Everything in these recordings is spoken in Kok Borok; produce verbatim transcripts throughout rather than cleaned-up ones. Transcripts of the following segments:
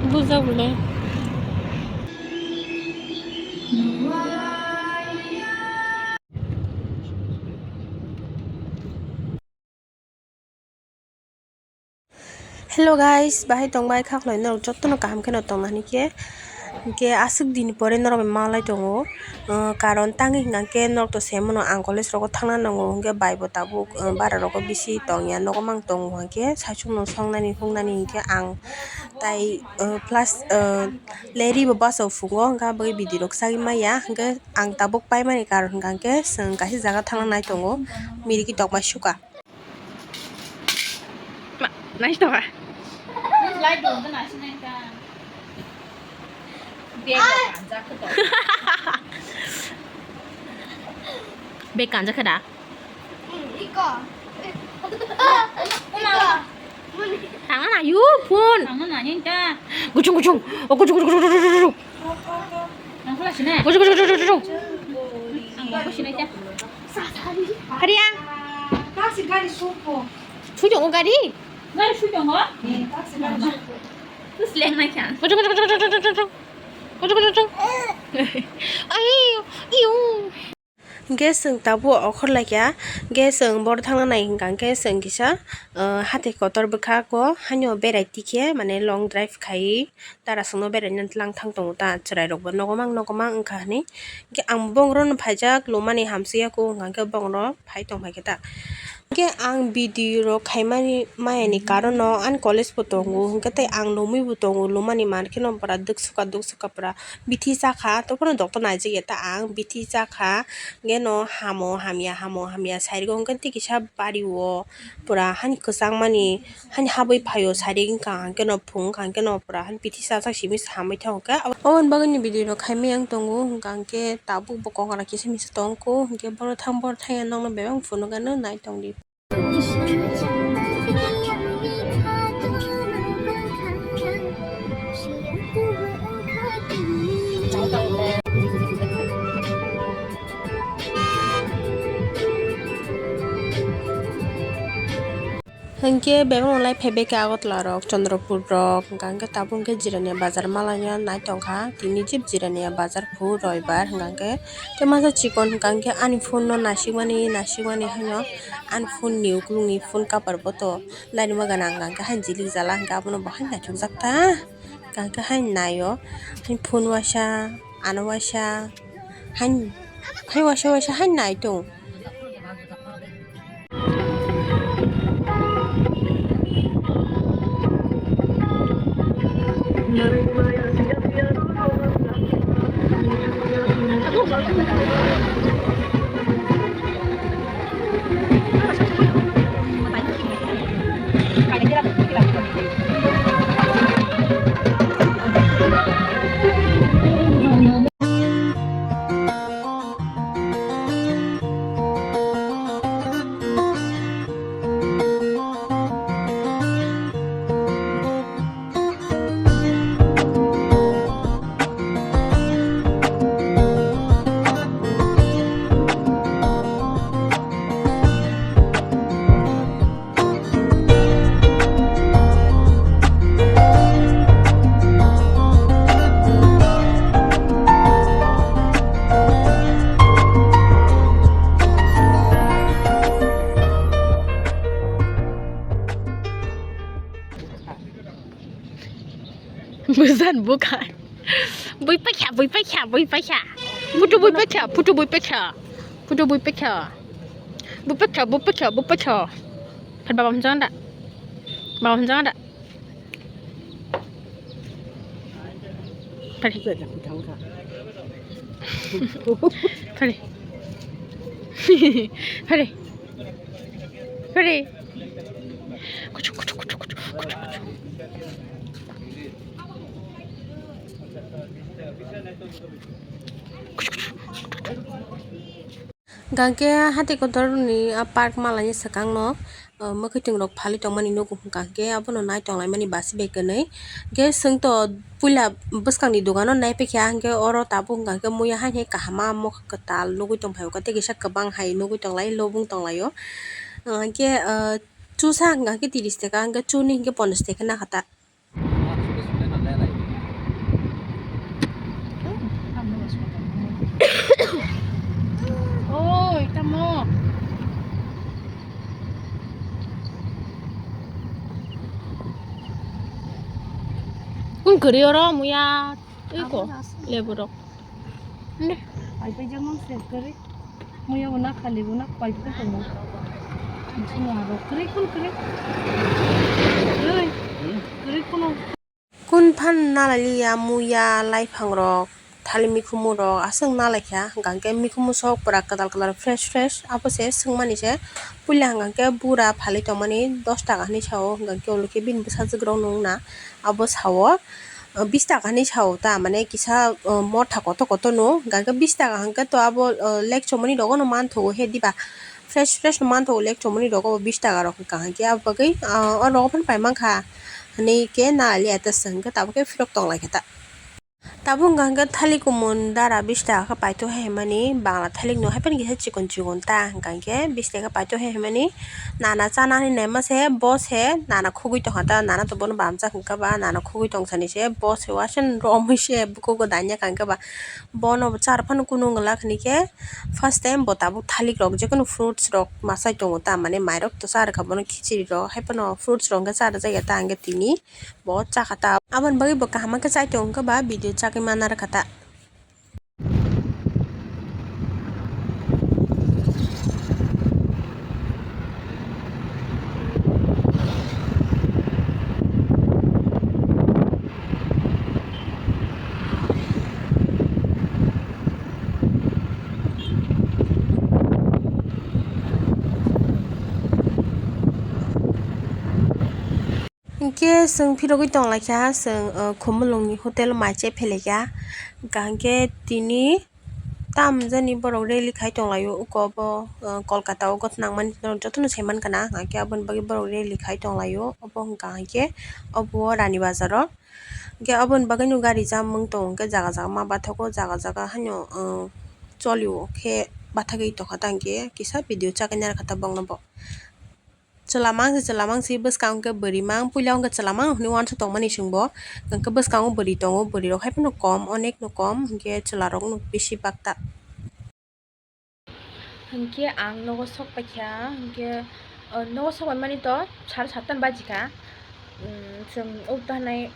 Bujak le. Hello guys, bahai tongbai kha khlai norok jotono kaham kheno tongna hini khe. Hinkhe aswk din pore norok bai malai tongo. Uh, karon tangwi hwnkha khe norok to se mano ang college rogo thangna nango, hinkhe bai bo tabuk, uh, bara rogo bisi tongya, nogo mang tongo, hinkhe saichung no songnani huknani hinkhe ang tai, uh, plus, uh, leri bo bus o phungo, hinkhe aboni bidi rok sagwi maya, hinkhe ang tabuk paimani karon hwnkha khe chwng kaisa jaga thangna nai tongo, mirigi tokma suka. Ma, nai to ka. Nai lai do, nai sinai ka. Bag kanjak khe to. Bag kanjak khe da? Hmm, iko. Iko. Tangna na yu phone. Tangna na yin ta. Guchung guchung. O guchung guchung guchung guchung. Ang kula sini. Guchung guchung guchung guchung. Ang kula sini ta. Hariya. Taxi gari supo. Sujung o gari? Gari sujung o? Eh, taxi gari supo. Terus leng naik kan? Guchung guchung guchung guchung guchung. Guchung guchung guchung. Ayo, iyo. Hinkhe chwng tabuk okhor laikha, hinkhe chwng boro thangna nai hwnkha hinkhe chwng kisa, ah, hatai kotor bwkhak o haino berai tikhe, mane long drive khai tara chwngno beraina langthang tongo ta, chwrairokbo nogo mang nogo mang wngkha hinwi. Hinkhe ang bongorokno phaijak lumani hamsukya kuk hwnkha hinkhe bongorok phai tongphaikhe ta. Hinkhe ang video rok khaimani mayani karon no ani college bo tongo, hinkhe tei ang lomwi bo tongo, lumani mankhe no pura duksuka duksuka pura. Bithi chakha, tophano doctor naijak ya ta ang, bithi chakha, hwnkhe no hamo hamya, hamo hamya, sarigo hwnkhe tei kisa bari o pura hani kwchangmani, hani habwi phaio, sari wngkha hwnkhe no phung wngkha hwnkhe no pura hani bithi chajak simi hamwi thango khe. Aboni bagwi ni video no khaimani ang tongo, hwnkha hwnkhe tabuk bo kokra kisa misa tongkho, hwnkhe boro thang boro thang ya nokno bebak phunukgano nai tongdi. Hinkhe bebak no lai phaibai khe Agartala rok, Chandrapur rok, hwnkha hinkhe tabuk hinkhe Jirania bazar malanya nai tongkha, tini jeb Jirania bazar phu roibar hwnkha hinkhe. Tei masa chikon hwnkha hinkhe ani phone no nasikmani, nasikmani haino ani phone ni ukulukni phone cover bo to lainima gana hwnkha hinkhe haini jilik jala hinkhe abono bo haino naithokjak ta. Hwnkha hinkhe haino naio, haino phone waisa, ano waisa, haino, haino waisa waisa haino nai tongo. Bwsan bwkha. Bui paikha, bui paikha, bui paikha. Photo bui paikha, photo bui paikha. Photo bui paikha. Bui paikha, bui paikha, bui paikha. Phai baba hwnjang da. Baba hwnjang da. Phai. Phai. Phai. Phai. Kuchuk, kuchuk, kuchuk, kuchuk, kuchuk, kuchuk. Hwnkha khe hati kotor ni a park malani swkang no, uh, mwkhwtwng rok phalwi tongmani nugo, hwnkha khe abono nai tonglaimani basi bai kwnwi. Hwnkhe chwng to puila bwskang ni dogano nai paikha, hwnkhe oro tabuk hwnkha khe muiya haino kaham ma mwkhwtwng kwtal nugwi tongphai o, tei kisa kwbang hai nugwi tonglai, lobong tonglaio. Uh, hwnkhe, uh, chusa hwnkha khe tiris taka, hwnkhe chuni hwnkhe ponchash taka nakha ta. Kwrwi oro muya twi ko lebu rok. Pai pai jang mang se kwrwi. Muya bo na khali bo na pai pai tongo. Jing aro kwrwi kun kwrwi. Kwrwi, kwrwi kuno. Kun phan nalaliya muya laiphangrok, thali mikhumurok aswk nalaikha, hwnkha hwnkhe mikhumu sok pura kwtal kwtal fresh fresh, abo se swngmani se. Puila hwnkha hwnkhe bura phalwi tongmani dos taka hinwi sao, hwnkha hwnkhe ulo khe bini bwsajwk rokno wngna abo sao, bis taka hinwi sao ta, mane kisa motha kotor kotor no, hwnkha hwnkhe bis taka hwnkhe to abo lek chomani rogo no manthogo he diba. Fresh fresh no manthogo lek chomani rogo bo bis taka rok hwnkha hwnkhe abo bagwi o rogo phano pai mankha hinwi khe nalaliya ta se hwnkhe tabuk khe phirok tonglaikha ta. Tabuk hwnkha hwnkhe thali kumun dara bis taka khe paithok hai hwnmani bangla thalik no hai phano kisa chikon chikon ta hwnkha hwnkhe bis taka khe paithok hai hwnmani nana chana hinwi naima se bo se nana khugui tongkha ta nana to bono bamjak hwnkha ba nana khugui tong sani se bo se uaisa romwi se bukugo danya kha hwnkha ba. Bono bo chara phano kunu wng glak hini khe first time bo tabuk thalik rok jekunu fruits rok masai tongo ta mane mairok to cha rwkha bono khichiri rok hai phano fruits rok hwnkhe cha rwjak ya ta hwnkhe tini bo cha kha ta aboni bagwi bo kaham khe chai tongo hwnkhe ba video chagwi mana rwkha ta. Hinkhe chwng phirogwi tonglaikha, chwng, uh, Khumulwngni hotel mai chai phailaikha. Hwnkha hinkhe tini tamjani borok rally khai tonglaio, uko obo, uh, Kolkata o gotnangmani norok jotono saimankha na, hwnkha hinkhe aboni bagwi borok rally khai tonglaio. Obo hwnkha hinkhe obo Rani Bazar o. Hinkhe aboni bagwino gari jam wng tongo, hinkhe jaga jaga ma bathogo, jaga jaga haino, uh, cholio khe bathagwi tongkha ta, hinkhe kisa video chagwi narwkha ta bokno bo. Chwla mang se, chwla mang se, bwskango hwnkhe bwrwi mang, puila hwnkhe chwla mang hinwi uansuk tongmani chwngbo, hwnkhe bwskango bwrwi tongo, bwrwi rok hai phano kom, onek no kom, hwnkhe chwla rok no bisi bak ta. Hwnkhe ang nogo sok paikha, hwnkhe, o, nogo sok paimani to sare satta ni baji kha, um, chwng o tanai.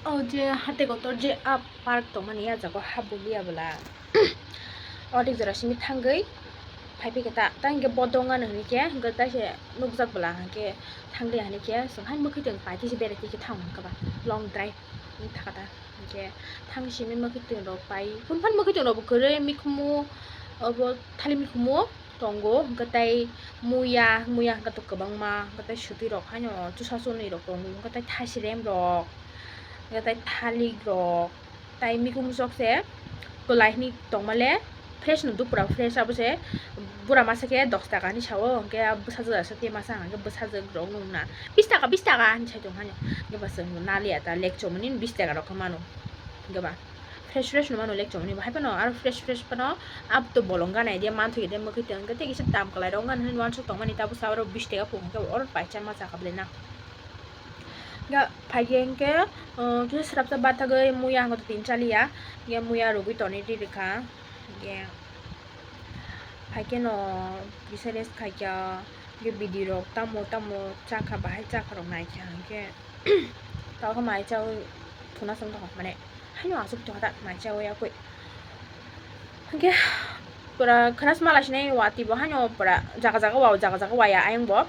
O je hate kotor je a park tongmani, a jaga o hap bulia bwla. O ri jora simi thangwi phai phikha ta, ta hinkhe bo dong ano hinkhe, hinkhe taise nukjak bwla hinkhe thangli hinkhe chwng hai mwkhwtwng pai khe se berai khe thang hinkhe ba long drive wng thaka ta hinkhe thang simi mwkhwtwng rok pai, phunphang mwkhwtwng rok bo kwrwi mikhumu obo thali mikhumu. Tongo, hwnkhe tai muya, muya hwnkhe to kwbangma, hwnkhe tai swtwi rok haino chusa chunwi rok tongo, hwnkhe tai thasirem rok, hwnkhe tai thalik rok, tai mikhumu sok se kwlai hinwi tongmale fresh no dupra fresh abo se bura masa khe dos taka hinwi sao, hwnkhe a bwsajwk aswk tei masa hwnkhe bwsajwk rok nung na bis taka, bis taka hinwi sai tong haino, hwnkhe ba chwng naliya ta lek chomani bis taka rok khe mano, hwnkhe ba. Fresh fresh no mano lek chomani bo hai phano aro fresh fresh phano abo to bolong gana idea manthok idea mwkhwtwng hwnkhe tei kisa dam kwlai rok wngkha hinwi uansuk tongmani tabuk sa oro bis taka phung hwnkhe oro bai cha ma chakha belai na. Ga phai khe hwnkhe, uh, kisa swrapsa bathagwi muya hwnkhe to tin chaliya hwnkhe muya rwgwi tonwi ri rwkha hwnkhe phai kheno kisa rest khaikha hwnkhe bidi rok tamo tamo chakha bahai chakha rok naikha hwnkhe tabukhe mai chaui thuna chwng tongkha mane. Haino aswk tongkha ta mai chaui yakui. Hwnkhe pura khwnas malasinai wati bo haino pura jaga jaga wao jaga jaga waya ayang bo.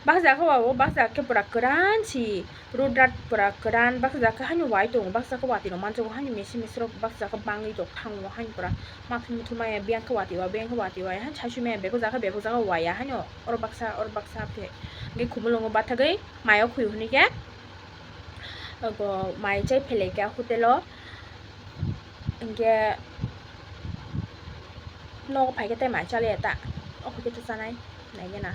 Baksa jaga wao baksa jaga khe pura kwran si road rat pura kwran baksa jaga khe haino wai tongo baksa jaga wati rok manjago haino mesi mesi rok baksa jaga bangwi rok thango haino pura mathai muthai maya biyang khe wati wa biyang khe wati wa haino saisu maya bebak jaga bebak jaga waya haino oro baksa oro baksa khe hwnkhe khumulwngo bathagwi mayo khwi hwnwi khe. Obo mai chai phailaikha hotel o, hinkhe nogo phaikhe tei mai chaliya ta, o khe to chanai naigena.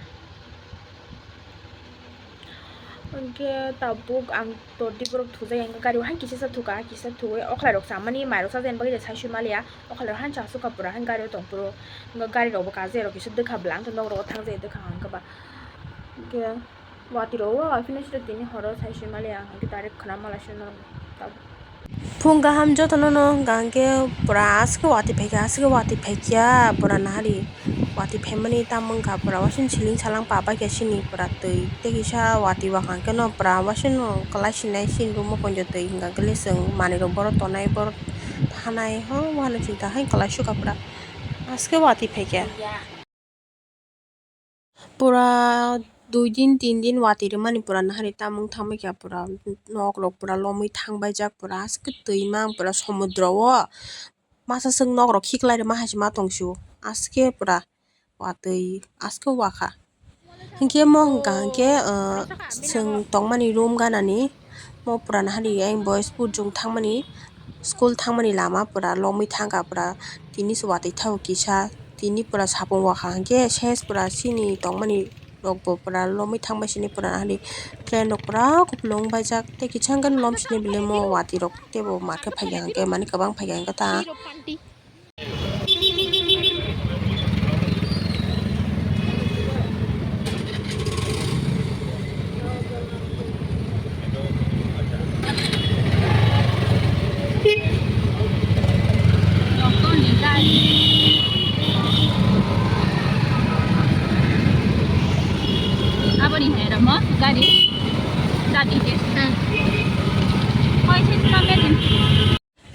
Hinkhe tabuk ang to diborok thujai ang gari o haino kisa sa thuka, kisa thugwi okhlai rok chamani mai rok chajaknai bagwi saisu maliya, okhlai rok haino chasukha pura haino gari o tong phuru, gari rok bo kajai rok kisa dwkha bwla ang to nok rogo thangjai dwkha hwnkhe ba. Hinkhe watwi rok o phano side tini horo sai sui maliya, hinkhe direct khwna mala sui norok tabuk. Phung kaham jotono no hwnkha hinkhe pura aswk watwi phaikha, aswk watwi phaikha pura nahari. Watwi phaimani tamo wngkha pura, wasing siling salang pa bai khe sini pura twi tei kisa watwi wakha hwnkhe no pura wasing no kwlai sinai sini room o poito twi hwnkha hwnkhe le chwng manwi rok borok tonai borok thanai ho uanw chwng ta hai kwlai sukha pura aske watwi phaikhe. Pura dui din tin din watwi rwmani pura nahari tamung thangbai kha pura nok rok pura lomwi thangbai jak pura aske twi ma pura somudro o masa swk nok rok khiklai rwma hai se ma tong sio aske pura watwi aske wakha. Hinkhe mo hwnkha hinkhe, ah, chwng tongmani room ganani mo pura nahari ayang boys put jung thangmani school thangmani lama pura lomwi thangkha pura tini se watwi thago kisa tini pura sapung wakha hinkhe ses pura chini tongmani rokbo pura lomwi thangbai sini pura nahari train rok pura kupulung baijak tei kisa hwnkhe lom sini belai mo watwi rok teibo market phaikha hinkhe mani kwbang phaikha hinkhe ta. Aboni hai ramo gari. Gari. Hoi se tuna metin.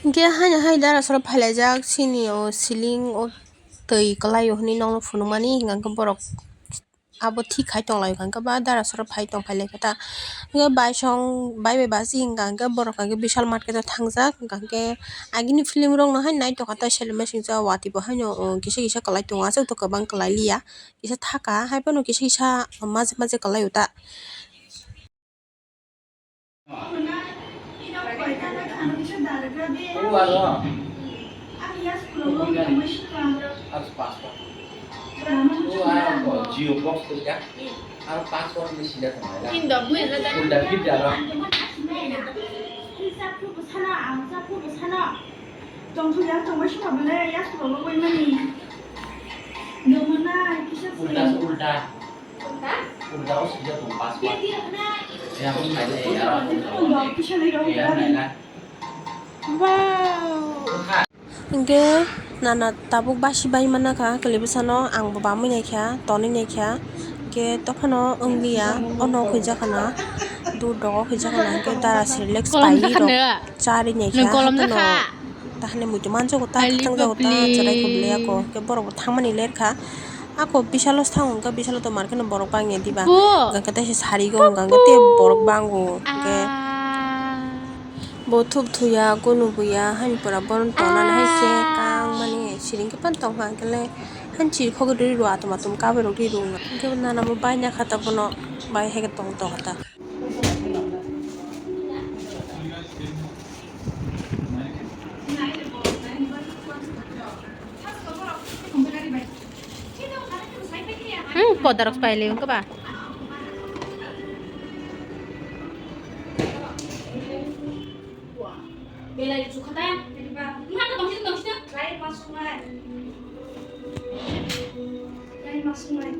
Hinkhe haino hai dara sora phailaijak sini o siling o twi kwlaio hinwi nokno phunukmani hinkhe borok abo thik khai tonglaio hinkhe ba dara sora phai tong phailaikhe ta hinkhe baisong bai bai baji hinkhe borok hinkhe bishal market o thangjak hinkhe agini film rokno hai naitokha ta seleng masingcha watwi bo haino kisa kisa kwlai tongo aswk to kwbang kwlai liya kisa thaka haiphano kisa kisa maje maje kwlaio ta. Jio box to ya. Aro password ni sida tong nai la. Indo, buya na da. Unda bidda ro. Tongthu ya, tongbai sima bole ya, sulo lo bai mani. Dongmana, kisa se. Ulta, ulta. Ulta o sida tong password. Ya, ulta ya. Ulta, kisa le ro. Ya, ulta. Wow. Hinkhe nana tabuk basi bai mana kha kwlwi bwsano ang bo bamwi naikha tonwi naikha hinkhe tophano wngliya o nok hwnjakha na dudok o hwnjakha na hinkhe dara Cerelac paiwi rok charwi naikha haino tahani muitu manjago ta thangjago ta chwrai kha bwlai ako hinkhe borok bo thangmani lerkha ako bisalo thango hinkhe bisalo tongma kheno borok bangya diba hinkhe teisa sarigo hinkhe tei borok bango hinkhe. Bo thup thuya, kunu buya, hani pura bono tonani hai khe kang mani siring khe pan tong kha, hwnkhe le hani chiri khogwi rw ri rw atum atum kabai rw ri rw wngkha, hwnkhe bo nana bo bai na kha ta bono bai hai khe tong tong kha ta. Hmm, podarok pai le wngkha ba. Belai chukha ta. Nang tong sini, tong sini. Lai masuk mai. Lai masuk mai.